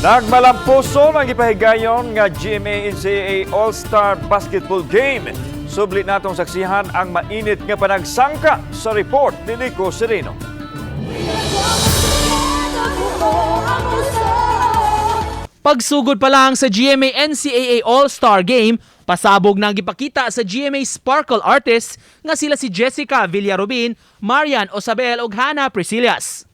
Nagmalampuson ang gipahigayon nga GMA NCAA All-Star Basketball Game. Subli natong saksihan ang mainit nga panagsangka sa report ni Nico Sereno. Pagsugod pa lang sa GMA NCAA All-Star Game, pasabog nang gipakita sa GMA Sparkle Artists nga sila si Jessica Villarubin, Marian Osabel ug Hannah Priscillas.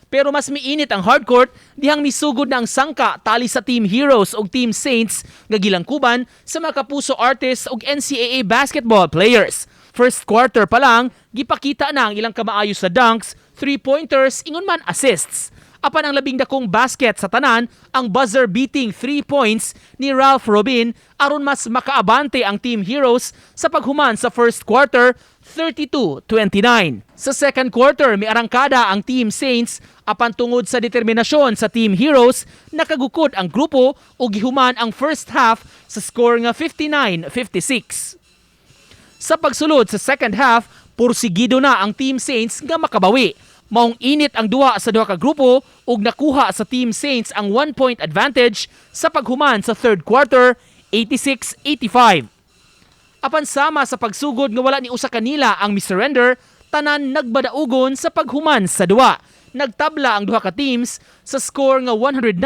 Pero mas miinit ang hardcourt dihang misugod na ang sangka tali sa Team Heroes ug Team Saints nga gilangkuban sa mga Kapuso artists ug NCAA basketball players. First quarter pa lang, gipakita na ang ilang kamaayo sa dunks, three-pointers, ingon man assists. Apan ang labing dakong basket sa tanan, ang buzzer-beating 3 points ni Ralph Robin aron mas makaabante ang Team Heroes sa paghuman sa first quarter, 32-29. Sa second quarter, may arangkada ang Team Saints apan tungod sa determinasyon sa Team Heroes, nakagukod ang grupo ug gihuman ang first half sa score nga 59-56. Sa pagsulod sa second half, pursigido na ang Team Saints nga makabawi. Maong init ang duwa sa duha ka grupo ug nakuha sa Team Saints ang 1-point advantage sa paghuman sa third quarter, 86-85. Apan sama sa pagsugod nga wala ni usa kanila ang misurrender, tanan nagbadaugon sa paghuman sa duwa. Nagtabla ang duha ka teams sa score nga 109,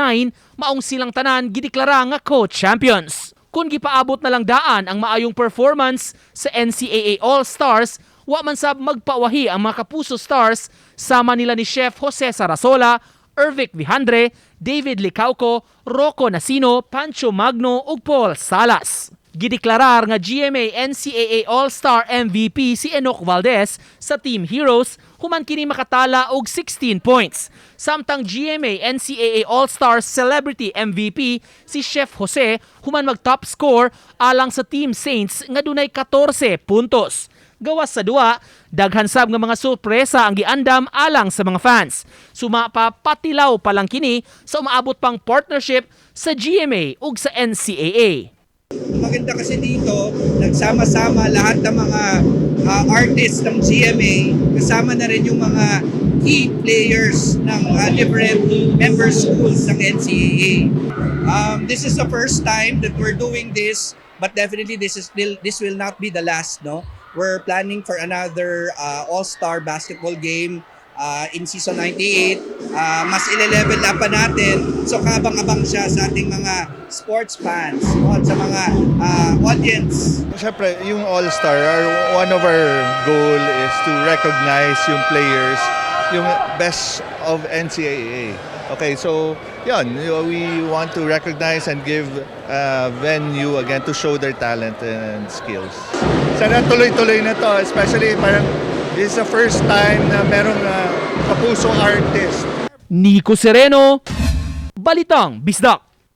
maong silang tanan gideklara nga co-champions. Kung gipaabot na lang daan ang maayong performance sa NCAA All-Stars, wa man sab magpawahi ang mga Kapuso Stars sama nila ni Chef Jose Sarasola, Ervic Vijandre, David Licauco, Rocco Nacino, Pancho Magno ug Paul Salas. Gideklarar nga GMA NCAA All-Star MVP si Enoch Valdez sa Team Heroes human kini makatala og 16 points. Samtang GMA NCAA All-Star Celebrity MVP si Chef Jose human mag-top score alang sa Team Saints nga dunay 14 puntos. Gawas sa duwa, daghan sab nga mga sorpresa ang giandam alang sa mga fans. Suma pa patilaw pa lang kini sa umaabot pang partnership sa GMA ug sa NCAA. Maganda kasi dito, nagsama-sama lahat ng mga artists ng GMA, kasama na rin yung mga key players ng different member schools ng NCAA. This is the first time that we're doing this, but definitely this will not be the last, no? We're planning for another All-Star basketball game in season 98. Mas ile-level up pa natin. So kaabang-abang siya sa ating mga sports fans, no? At sa mga audience. Siyempre, yung All-Star, one of our goal is to recognize yung players, yung best of NCAA. Okay, so yun, we want to recognize and give venue again to show their talent and skills. Sana tuloy-tuloy na to, especially parang this is the first time na merong Kapuso artist. Nico Sereno, Balitang Bisdak.